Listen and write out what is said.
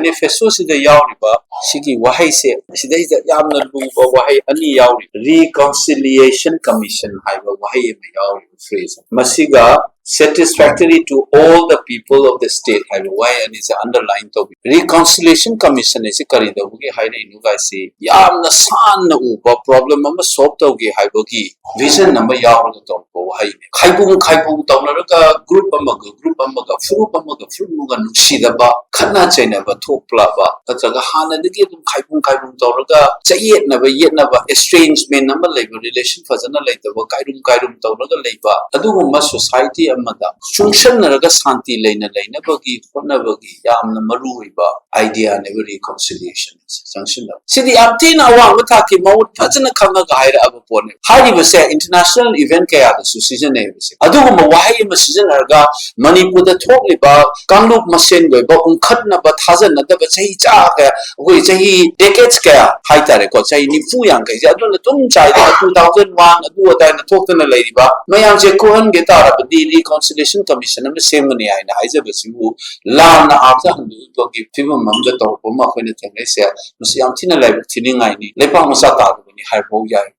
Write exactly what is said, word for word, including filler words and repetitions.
ꯃꯦꯅꯤꯐꯦꯁꯇꯣꯁꯤꯗ ꯌꯥꯎꯔꯤꯕ ꯁꯤꯒꯤ ꯋꯥꯍꯩꯁꯦ, ꯁꯤꯗꯩꯁꯤꯗ ꯌꯥꯝꯅ ꯂꯨꯕ ꯋꯥꯍꯩ ꯑꯅꯤ ꯌꯥꯎꯔꯤ꯫ Reconciliation Commission ꯍꯥꯏꯕ ꯋꯥꯍꯩ ꯑꯃ ꯌꯥꯎꯔꯤꯕ, ꯐ꯭ꯔꯦꯖ ꯑꯃ꯫ ꯃꯁꯤꯒ Satisfactory to all the people of the state ꯍꯥꯏꯕ ꯋꯥꯍꯩ ꯑꯅꯤꯁꯦ ꯑꯟꯗꯔꯂꯥꯏꯟ ꯇꯧꯕꯤ꯫ Reconciliation Commission ꯍꯥꯏꯁꯤ ꯀꯔꯤ ꯇꯧꯕꯒꯤ ꯍꯥꯏꯔꯛꯏꯅꯣ ꯀꯥꯏꯁꯤ ꯌꯥꯝꯅ ꯁꯥꯟꯅ ꯎꯕ, ꯄ꯭ꯔꯣꯕ꯭ꯂꯦꯝ ꯑꯃ ꯁꯣꯜꯕ ꯇꯧꯒꯦ ꯍꯥꯏꯕꯒꯤ ꯚꯤꯖꯟ ꯑꯃ ꯌꯥꯎꯔꯒ ꯇꯧꯔꯛꯄ ꯋꯥꯍꯩꯅꯤ꯫ ꯈꯥꯏꯕꯨꯡ ꯈꯥꯏꯕꯨꯡ ꯇꯧꯅꯔꯒ, ꯒ꯭ꯔꯨꯞ ꯑꯃꯒ ꯒ꯭ꯔꯨꯞ ꯑꯃꯒ, ꯐꯨꯔꯨꯞ ꯑꯃꯒ ꯐꯨꯔꯨꯞ ꯑꯃꯒ ꯅꯨꯡꯁꯤꯗꯕ, ꯈꯠꯅ ꯆꯩꯅꯕ ꯊꯣꯛꯂꯛꯄ, ꯅꯠꯇ꯭ꯔꯒ ꯍꯥꯟꯅꯗꯒꯤ ꯑꯗꯨꯝ ꯈꯥꯏꯕꯨꯡ ꯈꯥꯏꯕꯨꯡ ꯇꯧꯔꯒ ꯆꯌꯦꯠꯅꯕ ꯌꯦꯠꯅꯕ, ꯏꯁꯇ꯭ꯔꯦꯟꯖꯃꯦꯟ ꯑꯃ ꯂꯩꯕ, ꯔꯤꯂꯦꯁꯟ ꯐꯖꯅ ꯂꯩꯇꯕ, ꯀꯥꯏꯔꯨꯝ ꯀꯥꯏꯔꯨꯝ ꯇꯧꯔꯒ ꯂꯩꯕ, ꯑꯗꯨꯒꯨꯝꯕ ꯁꯣꯁꯥꯏꯇꯤ ꯑꯃꯗ ꯆꯨꯡꯁꯟꯅꯔꯒ ꯁꯥꯟꯇꯤ ꯂꯩꯅ ꯂꯩꯅꯕꯒꯤ ꯍꯣꯠꯅꯕꯒꯤ ꯌꯥꯝꯅ ꯃꯔꯨ ꯑꯣꯏꯕ ꯑꯥꯏꯗꯤꯌꯥꯅꯦꯕ ꯔꯤꯀꯣꯟꯁꯤꯂꯤꯌꯦꯁꯟ ꯆꯪꯁꯤꯟꯅꯕ꯫ ꯁꯤꯗꯤ ꯌꯥꯝ ꯊꯤꯅ ꯑꯋꯥꯡꯕ ꯊꯥꯛꯀꯤ ꯃꯑꯣꯡ ꯐꯖꯅ ꯈꯪꯉꯒ ꯍꯥꯏꯔꯛꯑꯕ ꯄꯣꯠꯅꯦ꯫ ꯍꯥꯏꯔꯤꯕꯁꯦ ꯏꯟꯇꯔꯅꯦꯁꯅꯦꯜ ꯏꯚꯦꯟꯠ ꯀꯌꯥꯗꯁꯨ ꯁꯤꯖꯤꯟꯅꯩꯕꯁꯦ꯫ ꯑꯗꯨꯒꯨꯝꯕ ꯋꯥꯍꯩ ꯑꯃ ꯁꯤꯖꯤꯟꯅꯔꯒ ꯃꯅꯤꯄꯨꯔꯗ ꯊꯣꯛꯂꯤꯕ ꯀꯥꯡꯂꯨꯞ ꯃꯁꯦꯟꯒꯤ ꯑꯣꯏꯕ ꯎꯪꯈꯠꯅꯕ, ꯊꯥꯖꯅꯗꯕ ꯆꯍꯤ ꯆꯥ ꯀꯌꯥ, ꯑꯩꯈꯣꯏ ꯆꯍꯤ ꯗꯦꯀꯦꯠꯁ ꯀꯌꯥ ꯍꯥꯏꯇꯥꯔꯦꯀꯣ, ꯆꯍꯤ ꯅꯤꯐꯨ ꯌꯥꯡꯈꯩꯁꯦ ꯑꯗꯨꯅ ꯑꯗꯨꯝ ꯆꯥꯏꯔꯒ ꯇꯨ ꯊꯥꯎꯖꯟ ꯋꯥꯟ ꯑꯗꯨ ꯑꯗꯥꯏꯅ ꯊꯣꯛꯇꯅ ꯂꯩꯔꯤꯕ ꯃꯌꯥꯝꯁꯦ ꯀꯣꯛꯍꯟꯒꯦ ꯇꯥꯔꯕꯗꯤ ꯔꯤꯀꯣꯟꯁꯤꯂꯤꯌꯦꯁꯟ ꯀꯃꯤꯁꯟ ꯑꯃ ꯁꯦꯝꯒꯅꯤ ꯍꯥꯏꯅ ꯍꯥꯏꯖꯕꯁꯤꯕꯨ ꯂꯥꯟꯅ ꯑꯥꯔꯊ ꯍꯟꯗꯣꯛꯄꯒꯤ ꯐꯤꯕꯝ ꯑꯃꯗ ꯇꯧꯔꯛꯄ ꯑꯃ ꯑꯩꯈꯣꯏꯅ ꯊꯦꯡꯅꯩꯁꯦ꯫ ꯃꯁꯤ ꯌꯥꯝ ꯊꯤꯅ ꯂꯥꯏꯕꯛ ꯊꯤꯅꯤꯡꯉꯥꯏꯅꯤ꯫ ꯂꯩꯄꯥꯛ ꯃꯆꯥ ꯇꯥꯗꯕꯅꯤ ꯍꯥꯏꯕꯐꯥꯎ ꯌꯥꯏ꯫